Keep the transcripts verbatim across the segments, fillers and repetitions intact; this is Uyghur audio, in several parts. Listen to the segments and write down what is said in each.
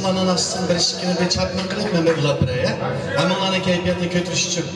ئاناناسنىڭ بىر ئىككىنى بىر چاپلىق قىلىپ، مەن بىر ئۇلاپ بېرەي، ھە؟ ھەممىڭلارنىڭ كەيپىياتىنى كۆتۈرۈش ئۈچۈن.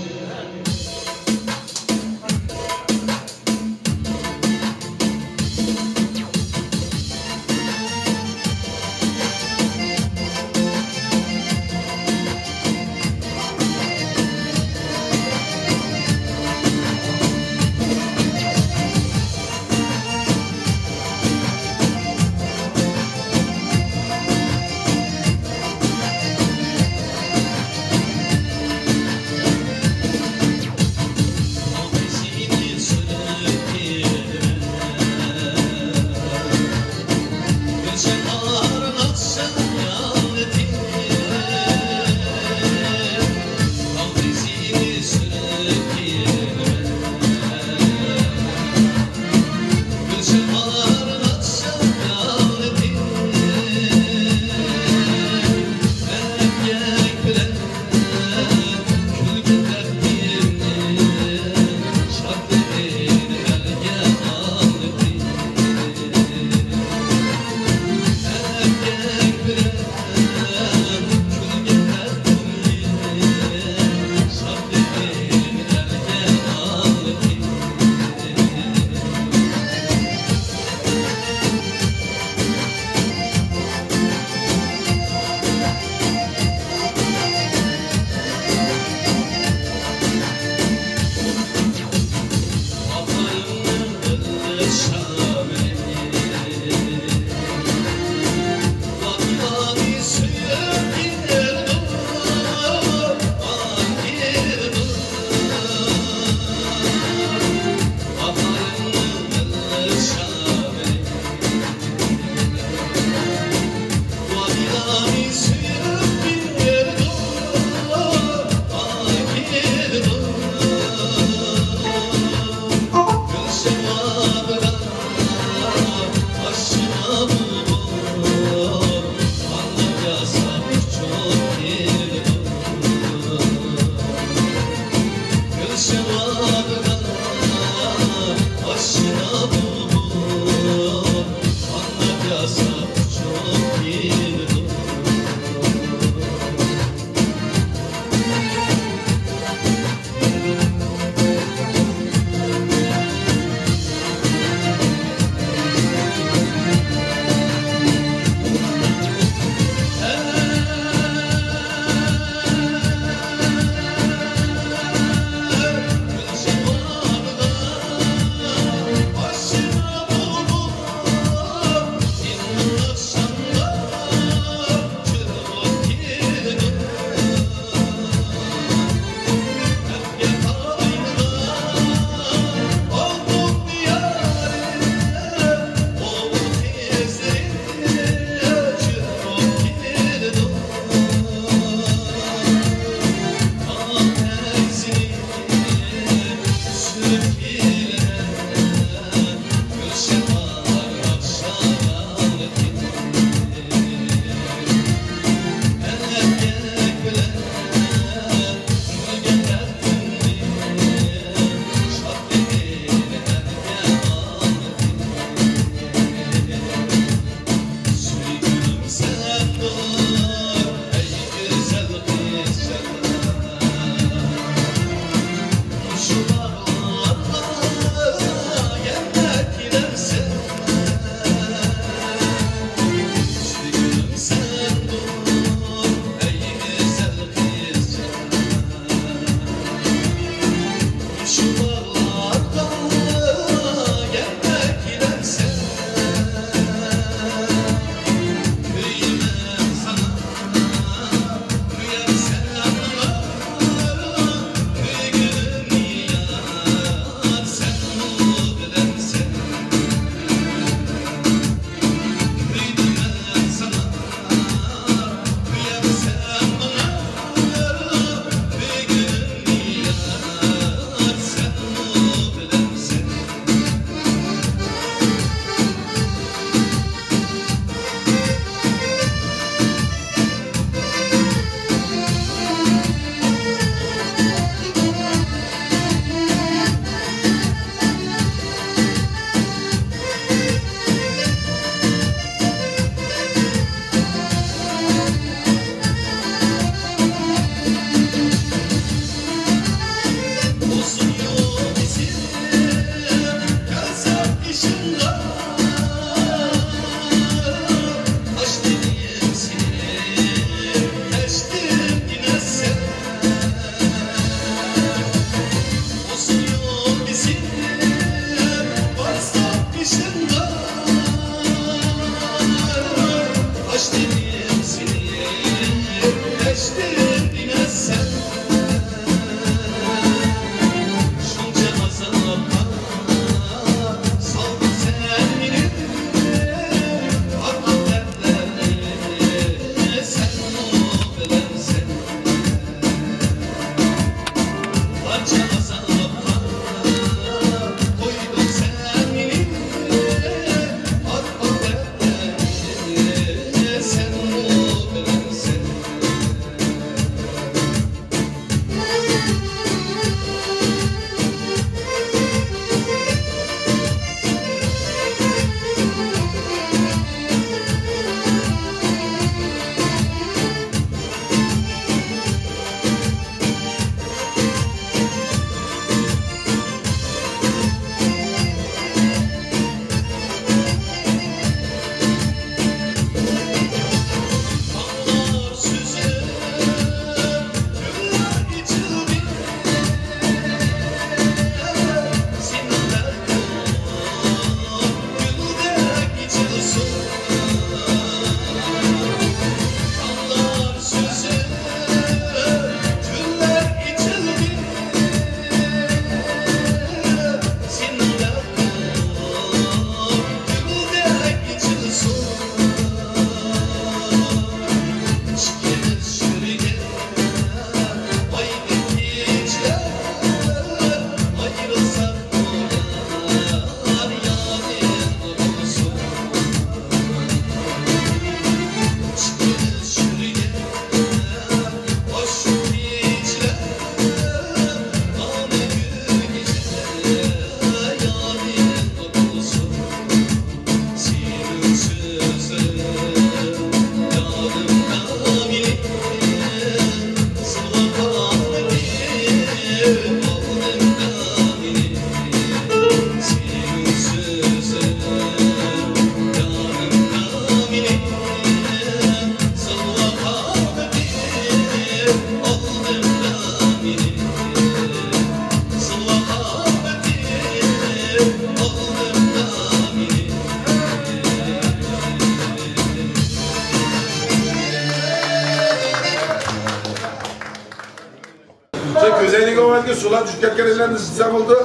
بۇ يەرگە سۇلار چۈشۈپ كەتكەن ئىشلارنى سىزسام بولدى.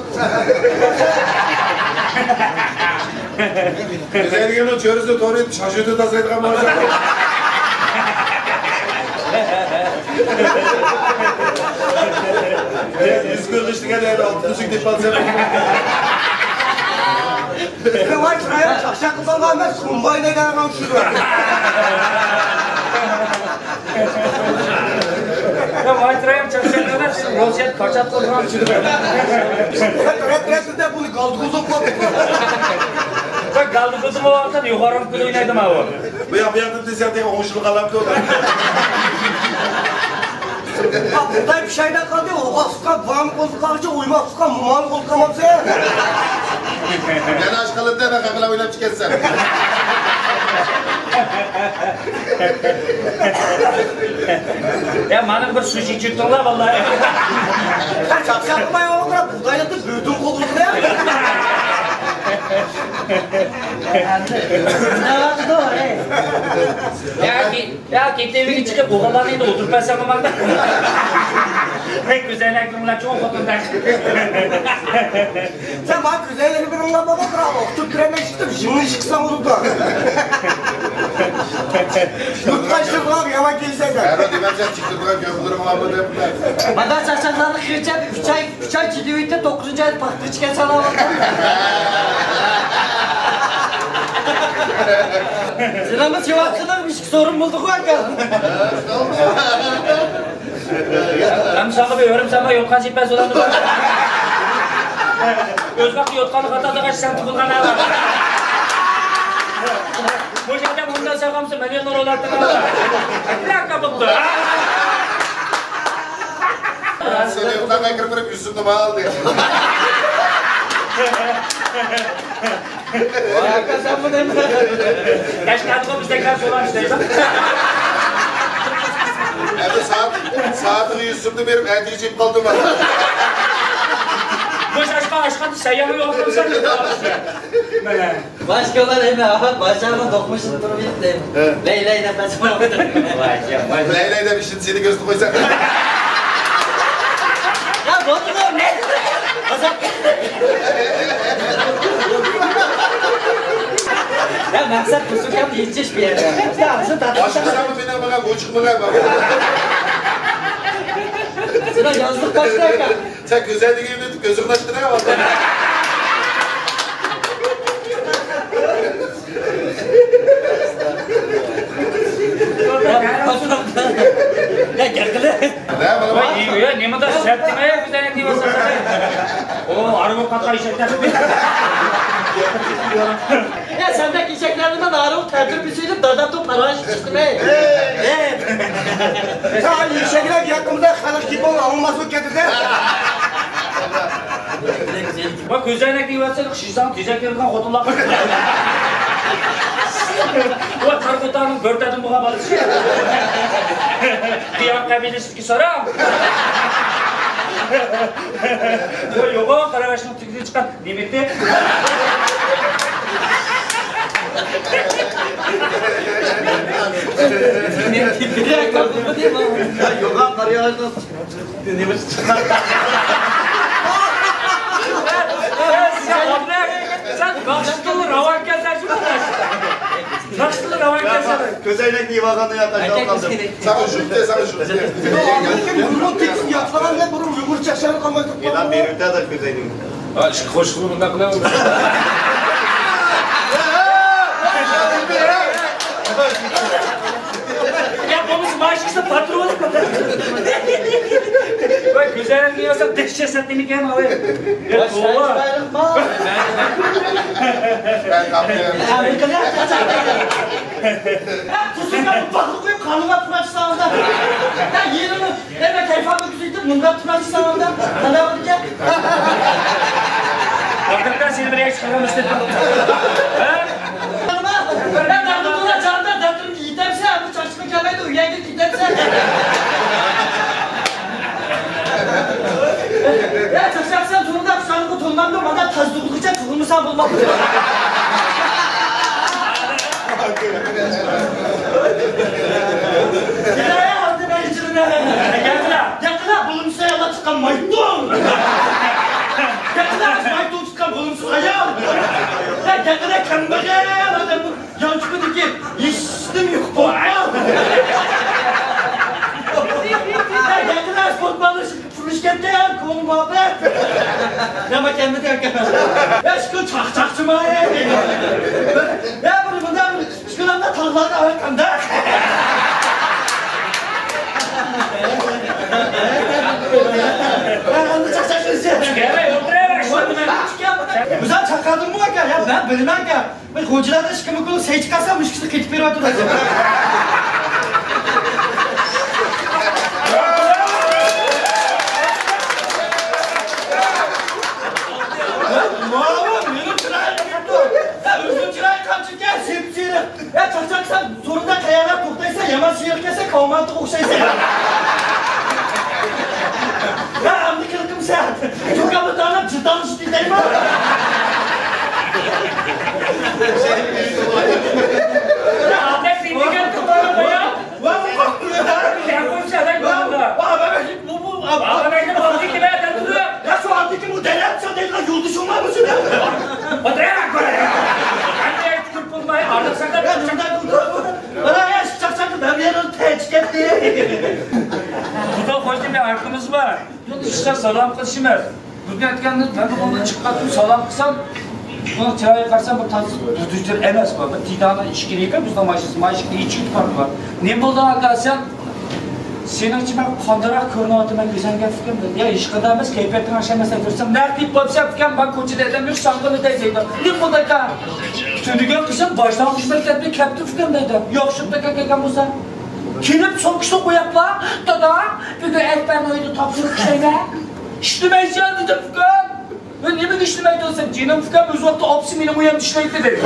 بىز ئەيلىگەننىڭ چۆرىسىنى تورى شاشۇدى تازىلايدىغان بولسا. يۈز كۆرۈنۈش دېگەن يەردە ئالتە تۈزۈك دەپ قالسا. ۋاي چىرايىم چاقچاق قىلىدىغان ئەمەس، كومباين ھەيدەيدىغان چۈشىدۇ. ۋاي چىرايىم چاقچاق ئەمەس، روسىيەدە كاچات قىلىدىغان چۈشىدۇ. رەت رەت دەپ بۇنى گالدۇقۇزۇپ قويدى. بەك گالدۇقۇزۇم بولغانسەن يوغان رامكىدا ئوينايدۇ ماۋۇ. بۇ ياق بۇ ياقتا دېسەڭ تېخى ئوڭشىلىپ قالامدۇ. بۇغداي پىشايدا قالدى، ئوغاقسىققا بۇغام قوزۇپ قالغىچە ئويماقسىققا مۇمام قوزۇپ قالمامسەن. يەنە ئاشقىلىدە مەن خەقلەر ئويناپ چىقىسەن. يا مانا بىر سۇشى چۈشۈرتۈڭلار ۋاللاھى. سەن چاقچاق قىلماي ئولتۇر، بۇغدايلىقتا بۆتۈن قوزۇپ قويا. ياكى يا، كەينىگە چىقىپ، ئوغۇللارنى ئېيتىپ ئولتۇرۇپ بەرسەڭ بولمامدۇ؟ ھەي، كۆزەينەكلىرىڭلار چوڭ خوتۇندەك. سەن ماڭا كۆزەينەكنى بىرىڭلار بولۇپ تۇرا، ئوقۇتۇپ تۇرىمەن ئىشىتىپ، يىڭنە ئىش قىلساڭ بولىدۇ. يۇرتقا ئىشلىرىغا يامان كېلىسەن سەن. ھەرە دېمەمسەن، چىقتۇرىدىغان گۆپلىرىڭ بارمۇ دەپ. مانا چاقچاقلارنى قىلىپ، ئۈچ ئاي، ئۈچ ئاي چىدىۋېتىپ، توققۇزىنچى ئايدا پاختا ئىچكەن سالاۋات. سېنىڭمۇ سېۋەتسىنىڭ ئىشىك سورۇن بولدىغۇ ئاكا. ھەم ساڭا بىر ئۆرۈم ساڭا يوتقان سېپەر سولامدۇ. ئۆز ۋاقتى يوتقاننى خاتا دېگەچ سەن تۇغۇلغان ھاۋا. بۇ يەردە مۇنداق ساغامسە مەن يەنە رولاتتىم ھاۋا. بىراق قاپىپتۇ. سېنى يوتقانغا كىرىپ بېرىپ يۈزۈمنى مال دېدى. ۋاي ئاكا، سەن بۇ نېمە؟ قەشقەرگىمۇ بىز تەكرار سوران ئىشلەيدۇ. ئەمدى سائەت، سائەتىگە يۈز سومنى بېرىپ، ئەتىگە چېكىپ قالدىم. مۇشۇ ئاشقا ئاشقاندا سەييارنى يوق قىلسا. مانا. باشقىلار ئەمە ئاۋات باشاغىنى دوقمۇشۇپ تۇرۇپ يەتتى. ھە. لەيلەي دەپ ئەسمە. ۋاي، ۋاي. لەيلەي دەپ ئىشىنى سېنى كۆزىتىپ قويسا. يا بولدى، بولدى. يا مەقسەت بۇزۇلغان يېتىش بۇ يەردە. باشقىلارمۇ مېنىڭ ماڭا بۇ چىقمىغاي بار. سېنىڭ يازلىق باشلايكەن. سەن كۆزەينىكىڭنى ئېلىپ كۆزۈڭنى ئاچقىنا. يا گەپ قىلە. نە، بولىدۇ. ۋاي، يا، نېمىدا سەت دېمەي، كۆزەينەك دېۋالسا. ئو، ئارىغۇ قاتقان ئېشەك. يا، سەندەك ئېشەكلەرنى مەن ئارىغۇ تەتۈر بېسىۋېلىپ، دادام توپ پاراڭ چىقتىم، ھەي. ھەي. سەن ئېشەكلەر ياققىمىزدا خەلق گېپىڭنى ئاڭلىماس بولۇپ كەتتى. ۋە كۆزەينەك دېۋالسا، خىشىساڭ تېزەك بېرىدىغان خوتۇنلار. ۋە تارقۇتانىڭ بۆرتەدىن بولغان بالىسى. قىيان قەبىلىسى. ساراڭ. بۇ يوغان قارىغاچنىڭ تۈكىدىن چىققان نېمىتى؟ يوغان قارىغاچنىڭ نېمىتى چىققان؟ سەن ناخشىدىن راۋان كەلسەن شۇ. ناخشىدىن راۋان كەلسەن. كۆزەينەكنى يېۋالغاندا يا تاشلاپ قالدىم. ساڭا شۇ دە، ساڭا شۇ دە. لېكىن بۇنىڭ تېكىستىنى ياتلىغان بىلەن بۇنىڭ ئۇيغۇرچە ئىشلەپ قالمايدۇ. ئېلان بېرىۋېتەر دە كۆزەينەكنى. ھە، ئىشقا قوشۇلۇپ بۇنداق قىلىۋالدى. يا بولمىسا ماشىنىسىنى پاتۇرۇۋېلىپ. ۋاي، كۆزەينەكنى يېۋالسام دەھشەت سەتنىمىكەن ئاۋۇ. يا توۋا. مەن قاپتىم. يا، بىر قىلىپ. يا، تۇزۇڭ يا، بۇ باغلىق قويۇپ قانۇنغا تۇراشساڭدا. يا، يېرىڭنى، يا، مەن كەيپىڭنى كۈزىتىپ مۇنداق تۇراشساڭدا. مانا بۇ گەپ. ۋاقىتتا سېنى بىر يەرگە چىقارغان ئىستەپ. ھە؟ يا، مەن بۇنداق جاندا دەتىرىمگە يېتەمسەن، بۇ چاچقا كەلمەيدۇ، ئۆيەڭگە كېتەمسەن. يا، چاچاقسان تۇرۇڭدا، قۇشاڭغا تولمامدۇ، مانا تاز تۇغۇلغىچە تۇغۇلمىساڭ بولمامدۇ. يا، يا، ھازىر مەن ئېچىلىمەن. ياقىلا، ياقىلا، بولمىسا يالا چىقالمايدۇ. يېقىندا ئاز ماي توڭ تۇتقان بولۇمسىز ئايال. يېقىندا كەمبەغەل ئادەم بۇ يانچۇقىدىكى ھېچنېمە يوق بۇ ئايال. يېقىندا ئاز بولمالىشىپ تۇرۇش كەتتى، كوڭ مۇھەببەت. نېمە كەلمىدى ئاكا؟ يا شۇ چاقچاقچىما؟ يا بۇنى بۇنداق ئىككىلامدا تاغلارغا ئاۋەتكەندە. ئەمدى چاقچاق قىلسا. بۇزا چاقادىمۇ ئاكا؟ يا مەن بىلمەن ئاكا. بىر غوجىلاردا ئىككى مىڭ كوي سەي چىقارسا مۈشكۈلسىز قېتىپ بېرىۋاتىدۇ. ماۋۇ مېنىڭ چىرايىم كېتىپتۇ. يا ئۆزۈڭ چىرايىڭ قانچىكەن؟ سېرىق. يا چاقچاق قىلسام سورۇندا قەيەرلەر توختايسەن، يامان سېرىق كەلسە كاۋمانتىغا ئوخشايسەن. يا ئەمدى قىلقىم سەن. چوكاننى تاڭلاپ جىتالىشىپ كېتەيمۇ؟ يا ئادەم دېگەن توغرا يا. ۋا، ۋا، ۋا. يا قويسا ئادەم ۋا، باردا. ۋا، ۋا، ۋا. بۇ، بۇ، ئا، ئا. ئادەمگە باغلىق دېمە، ئادەم تۇرۇپ. يا شۇ ئادەمگە بۇ دەرەپ چىقدى، يولدىشىڭ بارمۇ سېنىڭ؟ ئولتۇرۇڭ، كۆرەي. ئەمدى تۇرۇپ بولماي، ئارىلىق ساقلاپ. يا، شۇنداق قىلدى. ئانا، يا، شۇ چاقچاقنى بەرمىگەن تەنچ كەتتى. خۇدا خوش دېمەي، ھەققىمىز بار. يول ئىشتا سالام قىلىشىمىز. بۈگۈن ئېيتقاندا، مەن بۇ يولدا چىققاندا سالام قىلسام، بۇنىڭ چىرايىغا قارىسام، بىر تازا دۈزۈر ئەمەس بۇ. بىر تىدانى ئىشىكى يېپىپ، بىزنىڭ ماشىنىسى، ماشىنىسى ئىچىگە كىرىپ بارىدۇ. نېمە بولدۇڭ ئاكا سەن؟ سېنىڭچە مەن قانداقراق كۆرۈنۈۋاتىمەن ئۆزۈڭگە ئۇكام دېدى. يا ھېچقانداق ئەمەس، كەيپىياتىڭ ئاخشام ئەمەس دەيدۇ. سەن نەق دېيىپ بوپسەن ئۇكام، مانا كوچىدا ئادەم يوق، ساڭا نېمە دەي دەيدۇ. نېمە بولدى ئاكا؟ تۈنۈگۈن قىزىم باشلانغۇچ مەكتەپتىن كەپتۇ ئۇكام دەيدۇ. ياخشى ئۇكام كەلگەن بولسا. كېلىپ سومكىسىنى قويۇپلا، دادا، بۈگۈن ئەكبەرنىڭ ئۆيىدە تاپشۇرۇق ئىشلەيمەن. ئىشلىمەيسەن دېدىم ئۇكام. مەن نېمىگە ئىشلىمەيدۇ دېسەم، جېنىم ئۇكام ئۆز ۋاقتىدا ئاپىسى مېنىڭ ئۆيۈمدە ئىشلەيتتى دەيدۇ.